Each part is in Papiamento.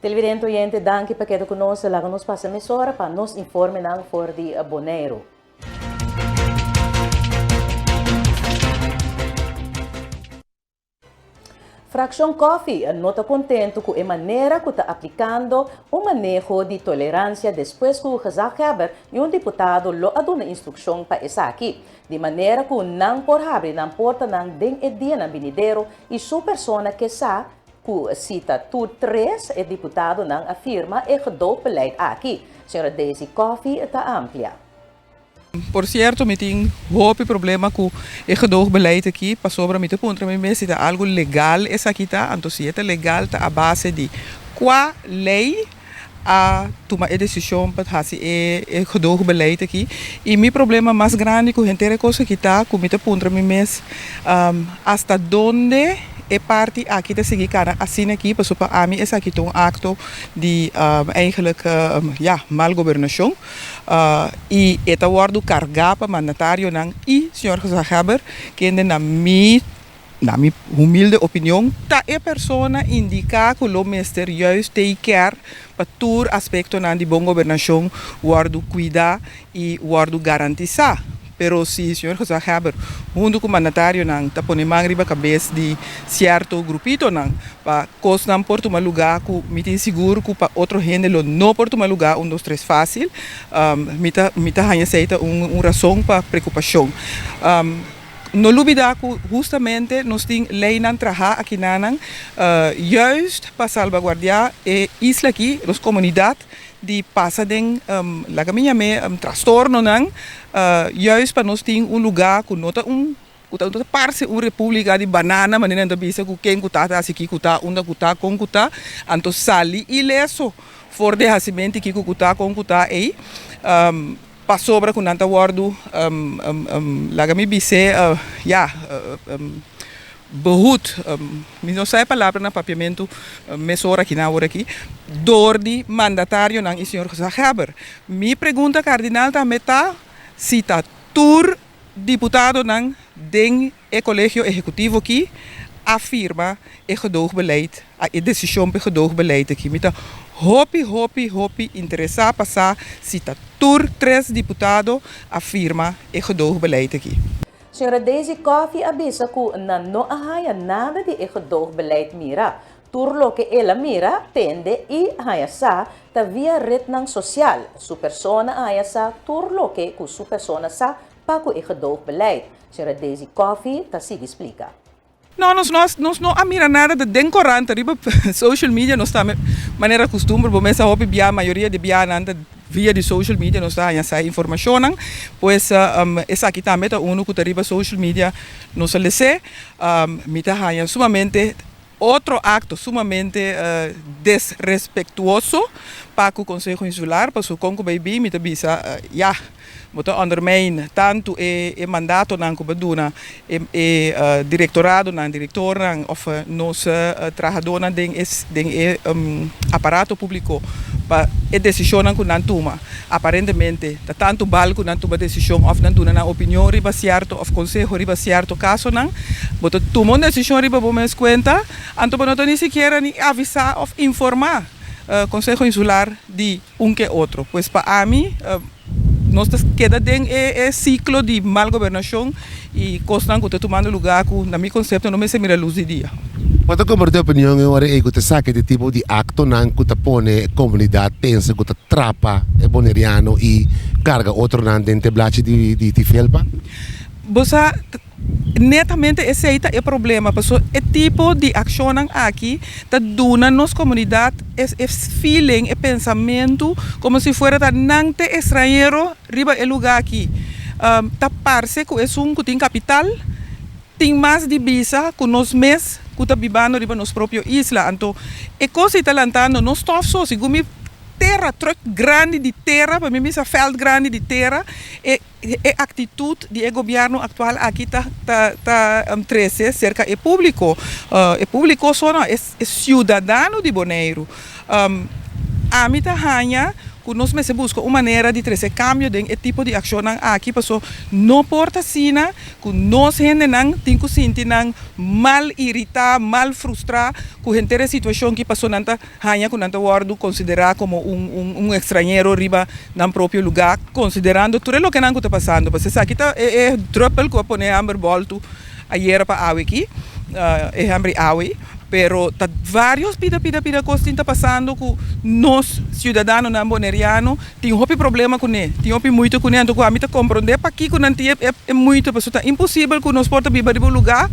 Televidente oyente, danki pa keda ku nos. Laga nos pasa mesora pa nos informenan for di Boneiru. Frakshon Coffee no ta kontentu ku e manera ku ta aplikando un maneho di toleransia despues ku gezaghebber i un diputado lo a duna instrukshon pa esaki, di manera ku nan por habri nan portanan den e dianan binidero i su persona ke sa ku si ta tur tres e diputadonan a firma e gedoogbeleid aki. Señora Daisy Coffie ta amplia. Por cierto mi tin hopi problema cu e gedoogbeleid aki pasobra mi ta puntra mi mes si ta algo legal esaki ta, anto si e ta legal ta a base di cua ley a tuma e decision pa haci e gedoogbeleid aki y mi problema mas grandi cu henter e cos aki ta cu mi ta puntra mi mes hasta donde e parti aki ta sigui cana asina aki pasobra pa ami esaki ta un acto di eigenlijk ya mal gobernacion. I e ta wòrdu kargá pa mandatarionan i señor Gezaghebber, kende na mi na mi humilde opinion ta e persona indiká ku lo mester juist take care pa tur aspektonan di bon gobernashon wòrdu kuidá i wòrdu garantisá. Pero si señor Gezaghebber huntu ku mandatarionan ta pone man riba kabes di sierto grupitonan pa kosnan por tuma lugá ku mi tin sigur ku pa otro hende lo no por tuma lugá un dos tres fásil, mi ta mi ta haña esei ta un un rason pa preokupashon. No lubidá ku hustamente nos tin leinan trahá akinanan juist pa salbaguardiá e isla aki, nos komunidat di pasa den laga mi yam'é trastornonan, juist pa nos tin un lugá ku no ta un Ku ta ta parse un repúblika di banana, manera nan ta bisa ku ken ku ta ta hasi kiko ta, unda ku ta, kon ku ta, anto sali ileso for di hasimenti kiko ku ta, kon ku ta ei, pasobra ku nan ta wòrdu, laga mi bis'é, ya, behoed, mi no sa e palabra na papiamentu mesora aki na awor aki, dor di mandatarionan i señor gezaghebber. Mi pregunta kardinal tambe ta si ta tur Diputadonan den e Kolegio Ehekutivo ki a firma e gedoogbeleid, e desishon pa e gedoogbeleid aki. Mi ta hopi, hopi, hopi interesá pa sa si ta tur tres diputado a firma e gedoogbeleid aki. Señora Daisy Coffie a bisa ku nan no a haña nada di e gedoogbeleid mira. Tur loke el a mira, tende i haña sa ta via retnan sosial. Su persona a haña sa tur loke ku su persona sa pa ku e gedoogbeleid, señora Daisy Coffie ta sigui splika. No, nos no nos no a mira nada ta den korant, ta riba social media nos ta manera kustumber bo mes a hopi bia, mayoria di bianan ta via di social media nos ta haña sa e informashonnan, pues esaki tambe ta unu ku ta riba social media nos a les'é, mi ta haña sumamente. Otro acto sumamente desrespectuoso pa cu Conseho Insular, pasobra con cu bay bin mi ta bisa ya, bo ta ondermijn tanto e mandatonan cu bo duna e directoradonan, directornan of nos trahadornan den e aparato publico pa e decisionnan cu nan tuma. Aparentemente ta tanto bal cu nan tuma decision of nan duna nan opinion riba cierto of conseho riba cierto casonan. Bo ta tuma un decision riba bo mes cuenta, anto bo no ta ni sikiera ni avisa of informa Conseho Insular di un ke otro. Pues pa ami nos ta keda den e ciclo di mal gobernacion y cosnan cu ta tumando lugar cu na mi concepto no mester mira luz di dia. Bo ta comparti opinion e ora ey cu ta saca di tipo di actonan cu ta pone e comunidad pensa cu ta trapa e Boneriano y carga otronan den te blachi di felpa? Bo sa, netamente esey ta e problema, pasobra e tipo di accionnan aki ta duna nos comunidad e feeling, e pensamento como si fuera ta nan te extranhero riba e lugar aki. Ta parce cu esun cu tin capital tin mas di bisa cu nos mes cu ta bibando riba nos propio isla. Anto e cos ei ta lantando no stof so, segun mi tera, truck grandi di tera, pa mi bisa veld grandi di tera, e e actitud di e gobierno actual aki ta ta ta trece cerca e publico. E publico so no, e ciudadano di Boneiru. Ami ta haña. Ku nos mester buska un manera di trese kambio den e tipo di akshonnan aki, paso no por ta asina ku nos hendenan tin ku sinti nan mal iritá, mal frustrá ku henter e situashon ki paso nan ta haña ku nan ta wòrdu konsiderá komo un un ekstrañero riba nan propio lugá, konsiderando tur e lokenan ku ta pasando. Pasobra esaki ta e e druppel ku a pone e hamber bòltu ayera pa awe aki, e hamber awe. Pero ta varios pida pida pida cos tin ta pasando cu nos ciudadanonan Boneriano tin hopi problema cune, tin hopi moeite cune, anto cu ami ta comprende pakico nan tin e moeite, pasobra ta imposibel cu nos por ta biba riba un lugar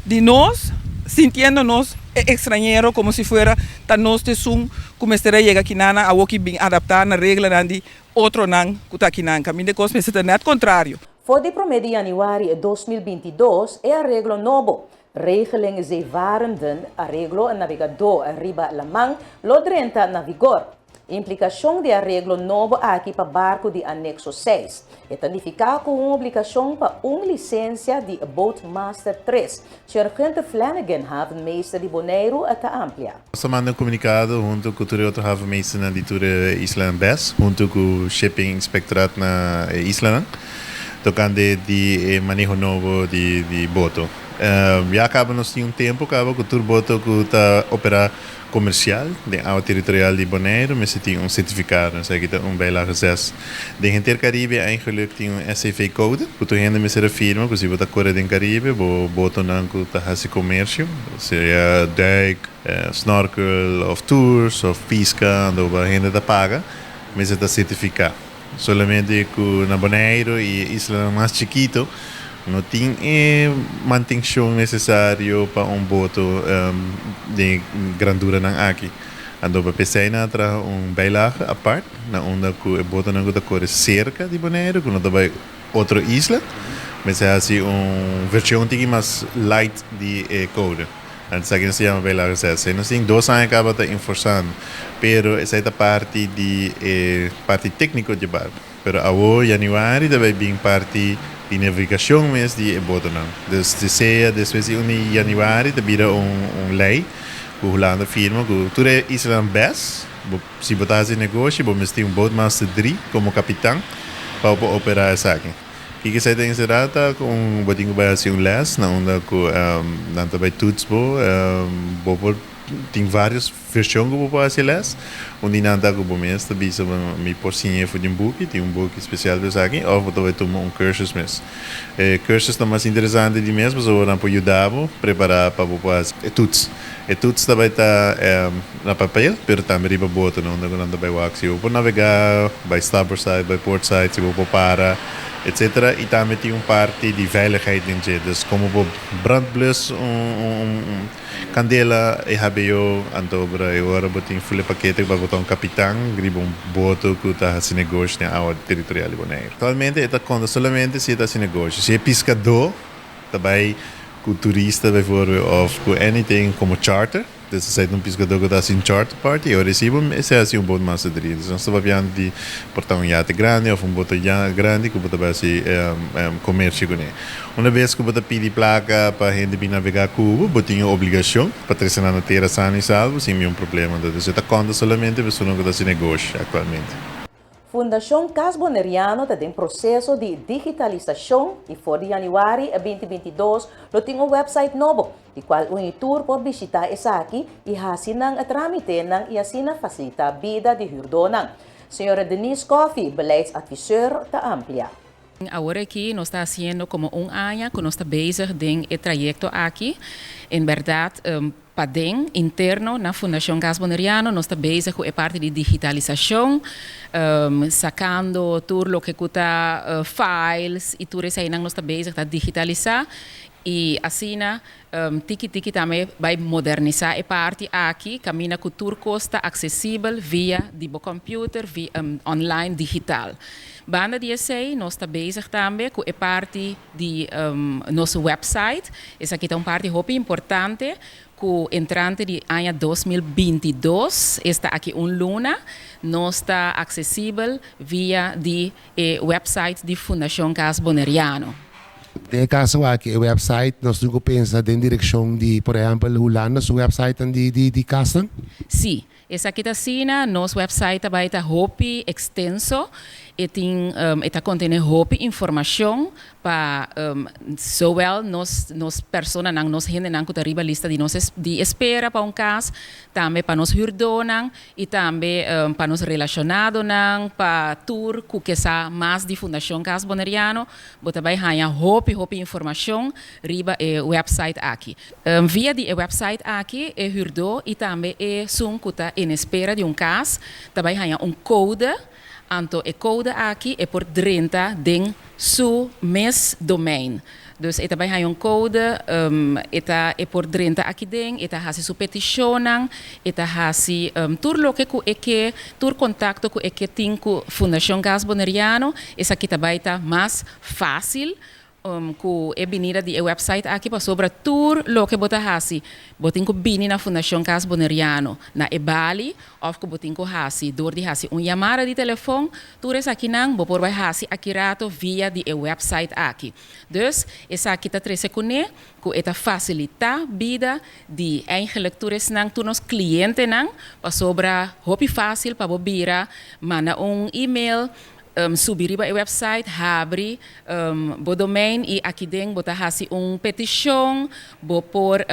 di nos sintiendo nos e extrañero como si fuera ta nos ta esun cu mester a yega kinan awo ki bin adapta na reglanan di otronan cu ta kinan. Caminda e cos mester ta net contrario. For di prome di januari 2022 e areglo nobo, Regeling Zeevarenden, Areglo Navegadó Riba Laman, lo drenta na vigor. Implikashon di e areglo nobo aki pa barku di Anekso seis. E ta nifiká ku un obligashon pa un lisensia di Boatmaster tres. Señor Gunther Flanagan, havenmeester di Boneiru, ta amplia. Nos ta manda un komunikado huntu ku tur e otro havenmeesternan di tur e islanan bes, huntu ku Shipping Inspectoraat na e islanan, tokante di e maneho nobo di boto. Ya kaba nos tin un tempu kaba ku tur boto ku ta operá komersial den awa teritorial di Boneiru mester tin un sertifikado. Esaki ta un Bijlage zes. Den henter Karibe eigenlik tin un SCV code ku tur hende mester a firma ku si bo ta kore den Karibe bo botonan ku ta hasi komersio, sea duik, snorkel òf tours òf piska anto bo hende ta paga mester ta sertifiká. Solamente ku na Boneiru i e islanan mas chikito no tin e mantenshon nesesario pa un boto den e granduranan aki. Anto pa p'esei nan a traha un bijlage apart na unda ku e botonan ku ta kore serka di Boneiru ku no ta bai otro isla mester hasi un vershon tiki mas light di e kode. Esaki nos ta yama bijlage zes. Nos tin dos aña kaba ta enforsando, pero esei ta parti di e parti tékniko dje barku. Pero awor yanüari ta bai bin parti di navigashon mes di e botonan. Dus si sea despues di un di yanüari ta bira un un lei ku Hulanda firma ku tur e islanan bes, bo si bo ta hasi negoshi bo mester tin un boatmaster dri komo kapitan pa bo por operá esaki. Kiko esei ta enserá ta ku un bo tin ku bai hasi un lès na unda ku nan ta bai toets bo. Bo por tin vários vershon ku bo por hasi e lès. Un di nan ta ku bo mes ta bisa bo mi por siña for di un buki, tin un buki spesial pa esaki, òf bo ta bai tuma un kursus mes. E kursus ta mas interesante di mes pasobra nan por yuda bo prepará pa bo por hasi e toets. E toets ta bai ta na papel pero tambe riba boto na unda ku nan ta bai wak si bo por navegá bai starboard side, bai port side, si bo por para etcetera i tambe tin un parti di veiligheid den dje dus komo bo brandblus un kandela e hbo anto bra e ora bo tin ful e pakete pa bo ta un kapitan riba un boto ku ta hasi negoshi den awa teritorial di Boneiru. Aktualmente e ta konta solamente si e ta hasi negoshi si e piskadó ta bai ku turista bijvoorbeeld of ku anything komo charter. Dus esei ta un piskadó ku ta hasi un charter party i ora e siba esei hasi un boat mas dri. Dus nos ta papiando di por ta un yate grandi of un boto grandi ku bo ta bai hasi komersio kuné. Una bes ku bo ta pidi plaka pa hende bin navegá ku bo, bo tin e obligashon pa trese nan na tera sano i salvo sin niun problema. Dus e ta konta solamente pa esunnan ku ta hasi negoshi aktualmente. Fundashon Cas Boneriano ta den proseso di digitalisashon i for di yanüari 2022 lo tin un wèpsait nobo, di kual un i tur por bishitá esaki i hasi nan trámitenan i asina fasilitá bida di hürdónan. Señora Denise Coffie, beleidsadviseur, ta amplia. Awor aki nos ta hasiendo komo un aña ku nos ta bezig den e trayekto aki. En bèrdat paden interno na Fundashon Cas Boneriano nos ta bezig ku e parti di digitalisashon, sakando tur loke ku ta files i tur eseinan nos ta bezig ta digitalisá i asina Tiki tiki tambe bai modernisá e parti aki kaminda ku tur kos ta aksesibel via di bo kòmpiuter, via online digital. Banda di esei nos ta bezig tambe ku e parti di nos wèpsait. Esaki ta un parti hopi importante ku entrante di aña 2022, esta aki un luna, nos ta aksesibel via di e wèpsait di Fundashon Kas Boneriano. Den e kaso aki e website nos tin ku pensa den direkshon di por ehèmpel Hulanda su websitenan di di di kasnan? Sí. Esaki ta asina, nos website ta bai ta hopi extenso, e tin e ta contene hopi informacion pa zowel nos nos personanan, nos hendenan cu ta riba lista di nos di espera pa un cas, tambe pa nos huurdonan y tambe pa nos relacionadonan, pa tur cu ke sa mas di Fundacion Cas Boneriano, bo ta bai haña hopi hopi informacion riba e website aki. Via di e website aki e hürdó i tambe esun ku ta en espera di un kas ta bai haña un kode, anto e kode aki e por drenta den su mes domein. Dus e ta bai haña un kode, e ta e por drenta aki den, e ta hasi su petishonnan, e ta hasi tur loke ku e ke, tur kontakto ku e ke tin ku Fundashon Gas Boneriano, esaki ta bai ta mas fásil Ku e binida di e website aki pasobra tur loke bo ta hasi bo tin ku bini na Fundashon Kas Boneriano na e bali òf ku bo tin ku hasi dor di hasi un yamada di telefon, tur esakinan bo por bai hasi aki rato via di e website aki. Dus esaki ta trese kuné ku e ta fasilitá bida di eigenlijk tur esnan tur nos klientenan pasobra hopi fásil pa bo bira manda un email, Subi riba e website, habri bo domein i aki den bo ta hasi un petishon, bo por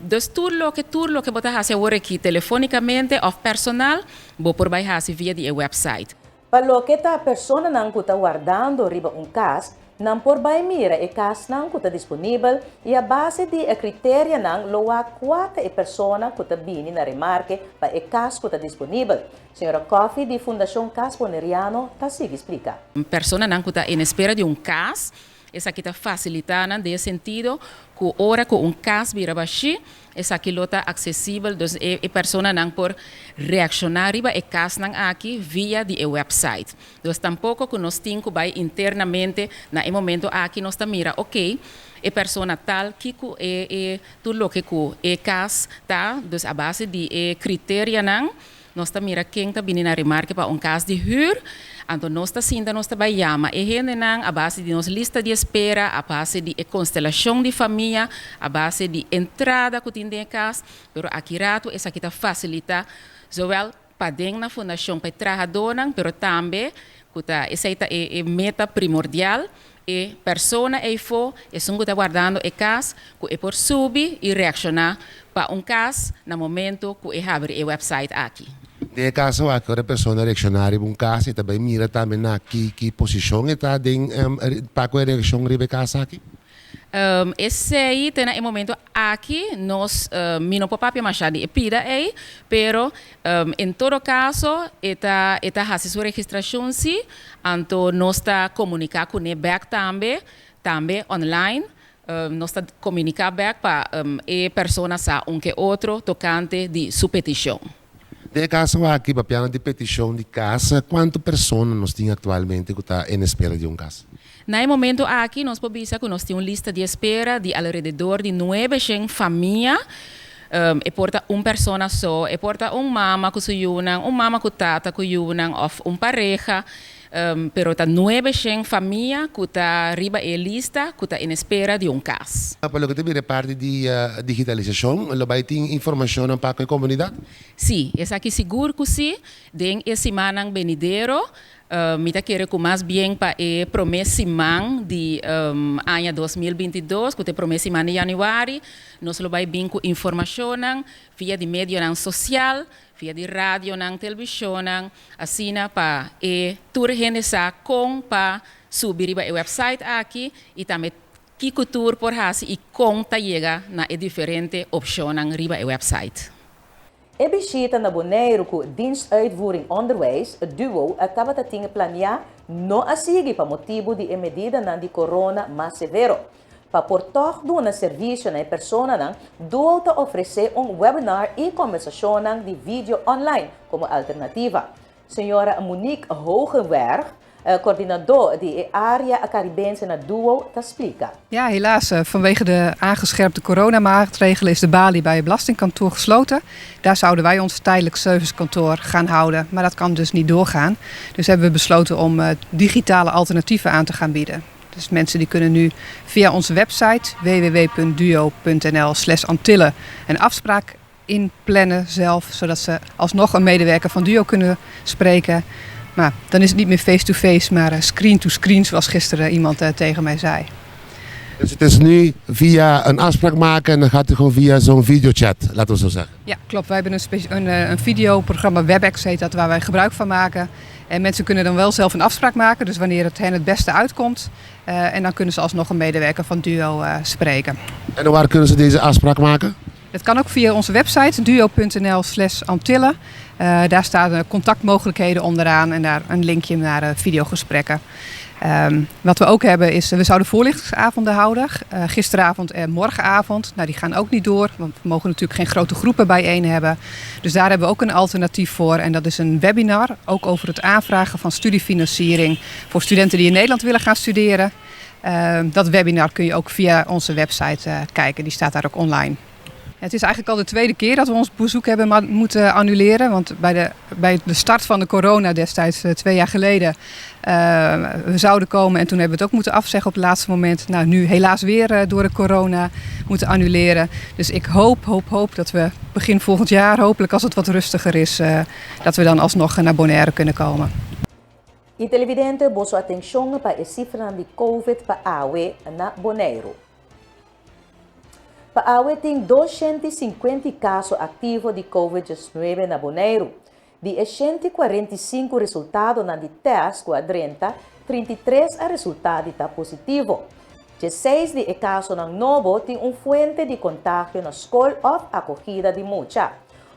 dus tur loke tur loke bo ta hasi awor aki telefonikamente òf personal bo por bai hasi via di e website. Pa loke ta personanan ku ta wardando riba un kas, nan por bai mira e kasnan ku ta disponibel i a base di e kriterianan lo wak kua ta e persona ku ta bini na remarke pa e kas ku ta disponibel. Señora Coffey di Fundacion Cas Boneriano ta sigui splica. Personanan cu ta en espera di un cas, esaki ta facilita nan den e sentido cu ora cu un cas bira bashi, esaki lo ta accesibel, dus e personanan por reacciona riba e casnan aki via di e website. Dus tampoco cu nos tin cu bay internamente na e momento aki nos ta mira ok, e persona tal kico e e tur loke cu e cas ta, dus a base di e criterianan, Nos ta mira ken ta bini na remarke pa un kas di hür, anto nos ta sinta nos ta bai yama e hendenan a base di nos lista di espera, a base di e konstelashon di famia, a base di entrada ku tin den e kas, pero aki ratu esaki ta fasilitá zowel paden na fundashon pa e trahadónan, pero tambe ku ta esei ta e meta primordial, E persona eifó, esun ku ta wardando e kas, ku e por subi i reakshoná pa un kas na momento ku e habri e website aki. Den e kaso aki ora e persona reakshoná riba un kas e ta bai mira tambe na ki ki posishon e ta den pa ku e reakshon riba e kas aki? Esei te na e momento aki nos mi no por papia mashá di e pida ei, pero en todo kaso e ta e ta hasi su registrashon si, anto nos ta komuniká kuné bèk tambe, tambe online nos ta komuniká bèk pa e persona sa un ke otro tokante di su petishon. Den e kaso aki, papiando di petishon di kas, kuantu persona nos tin aktualmente ku ta en espera di un kas? Na e momento aki nos por bisa ku nos tin un lista di espera di alrededor di nuebe shen famia. E por ta un persona so, e por ta un mama ku su yunan, un mama ku tata ku yunan òf un pareha, pero ta nuebe shen famia ku ta riba e lista ku ta en espera di un kas. Pa loke ta bira e parti di digitalisashon, lo bai tin informashonnan pa ku e komunidat? Sí, esaki sigur ku sí. Den e simannan benidero Mi ta kere ku mas bien pa e promé siman di aña 2022, ku ta e promé siman di yanüari, nos lo bai bin ku informashonnan via di medionan sosial, via di radionan, televishonnan, asina pa e tur hende sa kon pa subi riba e website aki i tambe kiko tur por hasi i kon ta yega na e diferente opshonnan riba e website. E bishita na Boneiru ku Dienst Uitvoering Onderwijs, duo, tabata tin planiá no a sigui pa motibu di e medidanan di corona mas severo. Pa por tòg duna servisio na e personanan, duo ta ofresé un webinar i kombersashonnan di video online komo alternativa. Señora Monique Hoogenberg, coördinador di e área Caribense na Duo, ta splika. Ja, helaas. Vanwege de aangescherpte coronamaatregelen is de balie bij het belastingkantoor gesloten. Daar zouden wij ons tijdelijk servicekantoor gaan houden, maar dat kan dus niet doorgaan. Dus hebben we besloten om digitale alternatieven aan te gaan bieden. Dus mensen die kunnen nu via onze website www.duo.nl/antillen een afspraak inplannen zelf, zodat ze alsnog een medewerker van Duo kunnen spreken. Maar dan is het niet meer face-to-face, maar screen-to-screen, zoals gisteren iemand tegen mij zei. Dus het is nu via een afspraak maken en dan gaat u gewoon via zo'n videochat, laten we zo zeggen. Ja, klopt. Wij hebben een videoprogramma, WebEx heet dat, waar wij gebruik van maken. En mensen kunnen dan wel zelf een afspraak maken, dus wanneer het hen het beste uitkomt. En dan kunnen ze alsnog een medewerker van Duo spreken. En waar kunnen ze deze afspraak maken? Dat kan ook via onze website duo.nl/Antillen. Daar staan contactmogelijkheden onderaan en daar een linkje naar videogesprekken. Wat we ook hebben is, we zouden voorlichtingsavonden houden. Gisteravond en morgenavond. Nou, die gaan ook niet door, want we mogen natuurlijk geen grote groepen bijeen hebben. Dus daar hebben we ook een alternatief voor. En dat is een webinar, ook over het aanvragen van studiefinanciering voor studenten die in Nederland willen gaan studeren. Dat webinar kun je ook via onze website kijken, die staat daar ook online. Het is eigenlijk al de tweede keer dat we ons bezoek hebben moeten annuleren. Want bij de start van de corona destijds, 2 jaar geleden, we zouden komen en toen hebben we het ook moeten afzeggen op het laatste moment. Nou, nu helaas weer door de corona moeten annuleren. Dus ik hoop, hoop, hoop dat we begin volgend jaar, hopelijk als het wat rustiger is, dat we dan alsnog naar Bonaire kunnen komen. I televidente, boso atenshon pa e sifra di COVID pa awe na Boneiru. Pa awe tin 250 kaso aktivo di COVID-19 na Boneiru. Di 145 resultado di tèst ku a drenta, 33 a resultá di ta positivo. 16 di e kasonan nobo tin un fuente di kontagio na skol òf akohida di mucha.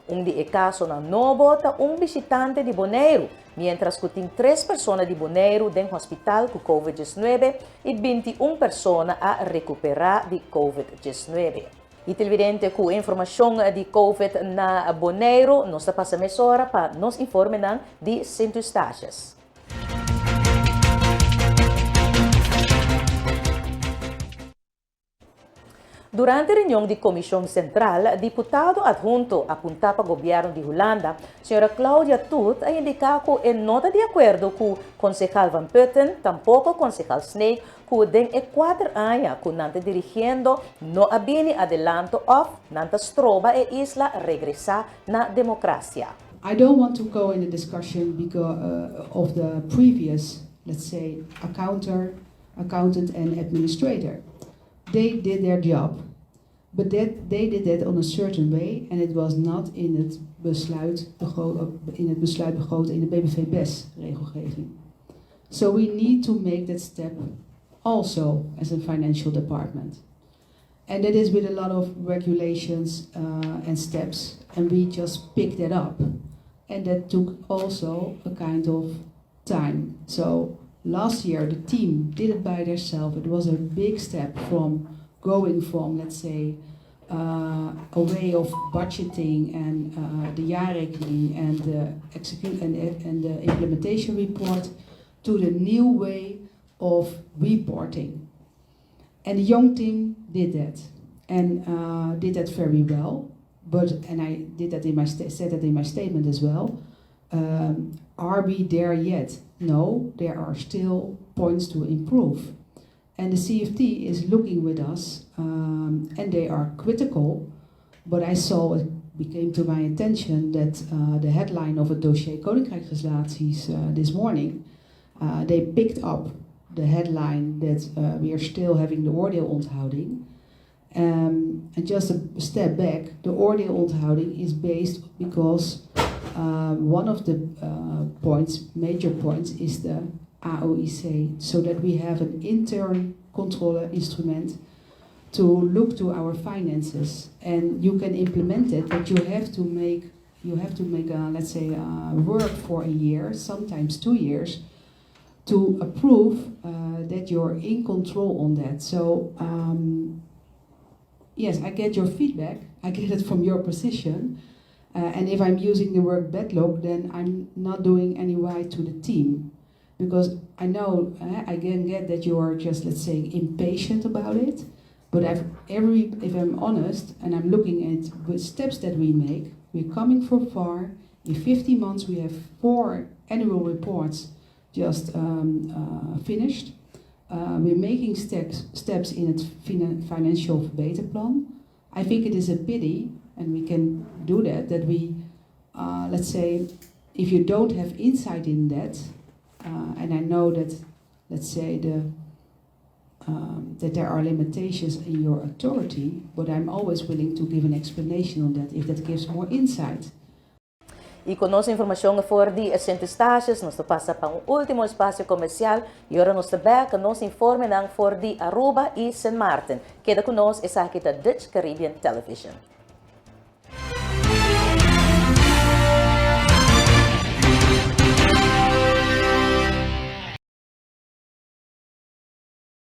Un di e kasonan nobo ta un bishitante di Boneiru, mientras ku tin 3 persona di Boneiru den hospital ku COVID-19 i 21 persona a rekuperá di COVID-19. I televidente, ku informashon di COVID na Boneiru, nos ta pasa mesora pa nos informe di Sint Eustatius. Durante e reunion di Komishon Sentral, diputado athunto apuntá pa gobièrnu di Hulanda, señora Claudia Toet, a indiká ku e no ta di akuerdo ku konsehal Van Putten, tampoko konsehal Sneek, ku den e 4 aña ku nan ta dirigiendo no a bini adelanto òf nan ta stroba e isla regresá na demokrasia. I don't want to go in the discussion because of the previous, let's say, accountant and administrator. They did their job, but that they did that on a certain way and it was not in het besluit begroten in de BBV-BES regelgeving. So we need to make that step also as a financial department. And that is with a lot of regulations and steps, and we just picked that up. And that took also a kind of time. So last year the team did it by themselves. It was a big step from going from, let's say, a way of budgeting and the jaarrekening and the execute and the implementation report to the new way of reporting. And the young team did that and did that very well. But and I did that in my said that in my statement as well. Are we there yet? No, there are still points to improve. And the CFT is looking with us, and they are critical. But I saw it became to my attention that the headline of het dossier Koninkrijksrelaties this morning, they picked up the headline that we are still having the oordeelonthouding. And just a step back, the oordeelonthouding is based because one of the points, major points, is the AOIC, so that we have an intern control instrument to look to our finances. And you can implement it, but you have to make a, let's say, a work for a year, sometimes 2 years, to approve that you're in control on that. So yes, I get your feedback. I get it from your position. And if I'm using the word backlog, then I'm not doing any right to the team. Because I know, I can get that you are just, let's say, impatient about it. But if I'm honest, and I'm looking at the steps that we make, we're coming from far. In 15 months, we have four annual reports just finished. We're making steps in het financial verbeterplan. I think it is a pity, and we can do that, that we, let's say, if you don't have insight in that, and I know that, let's say, that there are limitations in your authority, but I'm always willing to give an explanation on that if that gives more insight. I ku nos informashon for di Sint Eustatius, nos ta pasa pa un último espasio komersial i ora nos bèk, nos informenan for di Aruba i Sint Maarten. Keda ku nos, esaki ta Dutch Caribbean Television.